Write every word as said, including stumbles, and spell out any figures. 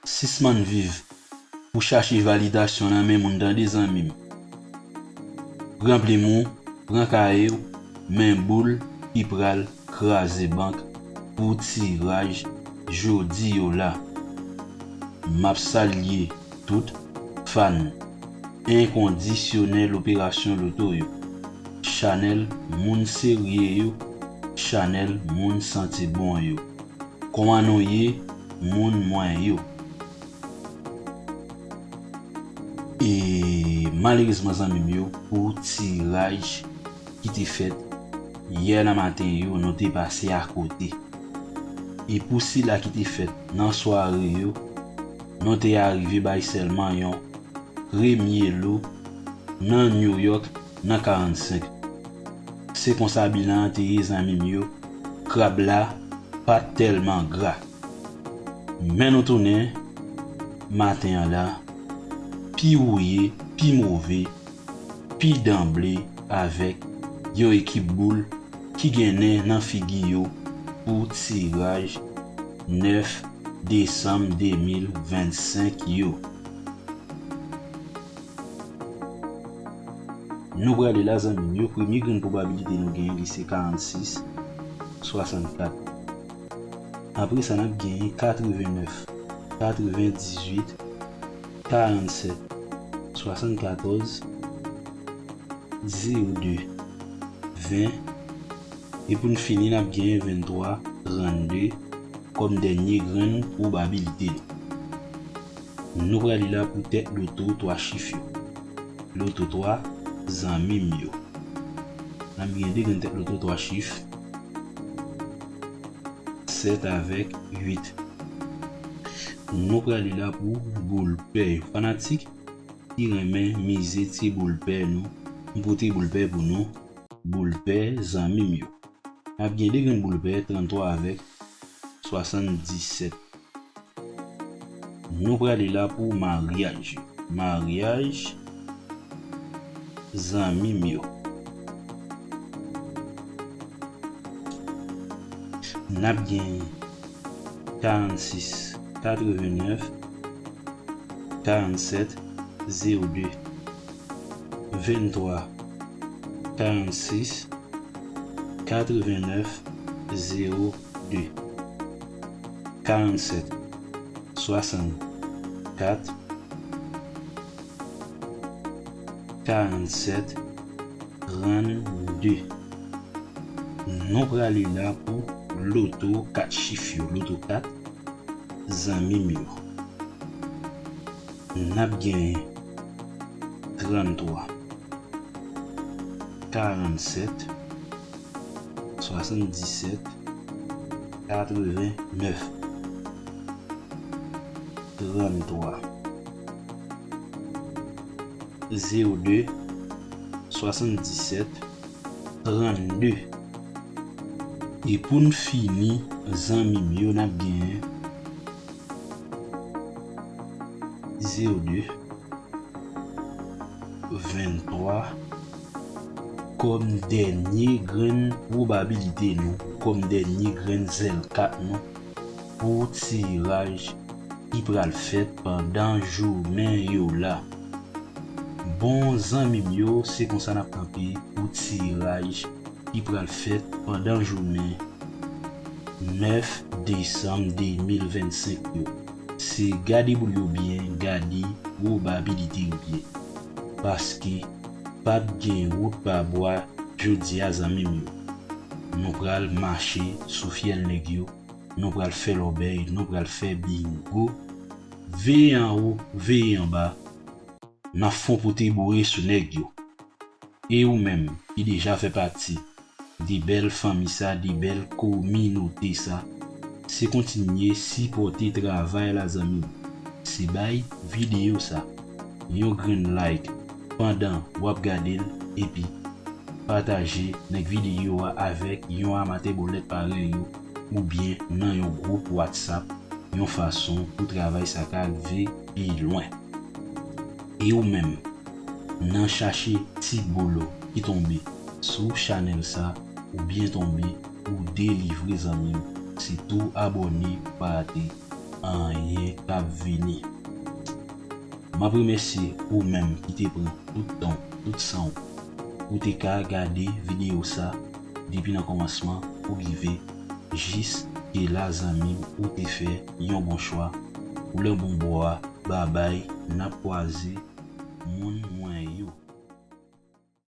Sispann viv pou chache validasyon nan men moun, tande, zanmi m. Pran plim ou, pran kaye w, men boul ki pral kraze bank pou tiraj jodi yo la. M ap salye tout fan enkondisyonèl operasyon loto yo, chanèl moun serye yo, chanèl moun santi bon yo. Kòman nou ye, moun mwen yo? E malerezman, zanmi m yo, pou tiraj ki te fèt yè nan maten yo, nou te pase akote. E pou sila ki te fèt nan sware yo, nou te arive bay sèlman yon premye lo nan New York nan karannsenk. Se konsa bilan an te ye, zanmi m yo. Krab la pa t tèlman gra. Men nou tounen maten an la, pi wouye, pi move, pi danble, avèk yon ekip boul ki gen nen nan figi yo pou tiraj nèf desanm de mil vennsenk yo. Nou prale la, zanmi m yo. Premye grenn pwobabilite nou genyen, li se karannsis, swasannkat. Apre sa, n ap genyen katrevennèf, katrevendizuit, karannsèt, swasannkatòz, zewo de, ven, e pou n fini, n ap genyen venntwa, trannde kòm dènye grenn pwobabilite nou. Nou prale la pou tèt loto twa chif yo. Loto twa, zanmi m yo. N ap gen de grenn tèt loto twa chif, sèt avèk uit. Nou prale la pou boul pè yo. Fanatik ki renmen mize ti boul pè nou, m pote boul pè pou nou, boul pè, zanmi m yo. N ap gen de grenn boul pè, tranntwa avèk swasanndisèt. Nou prale la pou maryaj. Maryaj, zanmi m yo. N ap gen karannsis, katrevennèf, karannsèt, zewo de, venntwa, karannsis, katrevennèf, zewo de, karannsèt, swasannkat, karannsèt, trannde. Nou prale la pou loto kat chif yo, loto kat, zanmi m yo. N ap genyen tranntwa, karannsèt, swasanndisèt, katrevennèf, tranntwa, zewo de, swasanndisèt, trannde. E pou n fini, zanmi m yo, n ap genyen zewo de, venntwa, kòm dènye grenn pwobabilite nou, kòm dènye grenn zèl kat nou pou tiraj ki pral fèt pandan jounen yo la. Bon, zanmi m yo, se konsa n ap kanpe pou tiraj ki pral fèt pandan jounen nèf desanm de mil vennsenk yo. Se gade boul yo byen, gade pwobabilite yo byen. Paske p ap gen wout pa bwa jodi a, zanmi m yo. Nou pral mache sou fyèl nèg yo, nou pral fè lòbèy, nou pral fè bingo. Veye anwo, veye anba. N ap fon pote boure sou nèg yo. E ou menm ki deja fè pati de bèl fanmi sa, de bèl kominote sa, se kontinye sipòte travay la, zanmi m. Se bay videyo sa yon grenn like pandan w ap gade l, epi pataje link videyo a avèk yon amatè bòlèt parèy ou, oubyen nan yon gwoup WhatsApp, yon fason pou travay sa ka rive pi lwen. E ou menm, nan chache ti boul ou ki tonbe sou chanèl sa, ou byen tonbe, ou delivre, zanmi m. Se tou abòne, pate, anyen k ap vini. M ap remèsye ou menm ki te pran tout tan w, tout san w, pou te ka gade videyo sa depi nan kòmansman pou rive jis ke la, zanmi m, ou te fè yon bon chwa. Ou nan bon bò a, babay, n ap kwaze, moun mwen yo.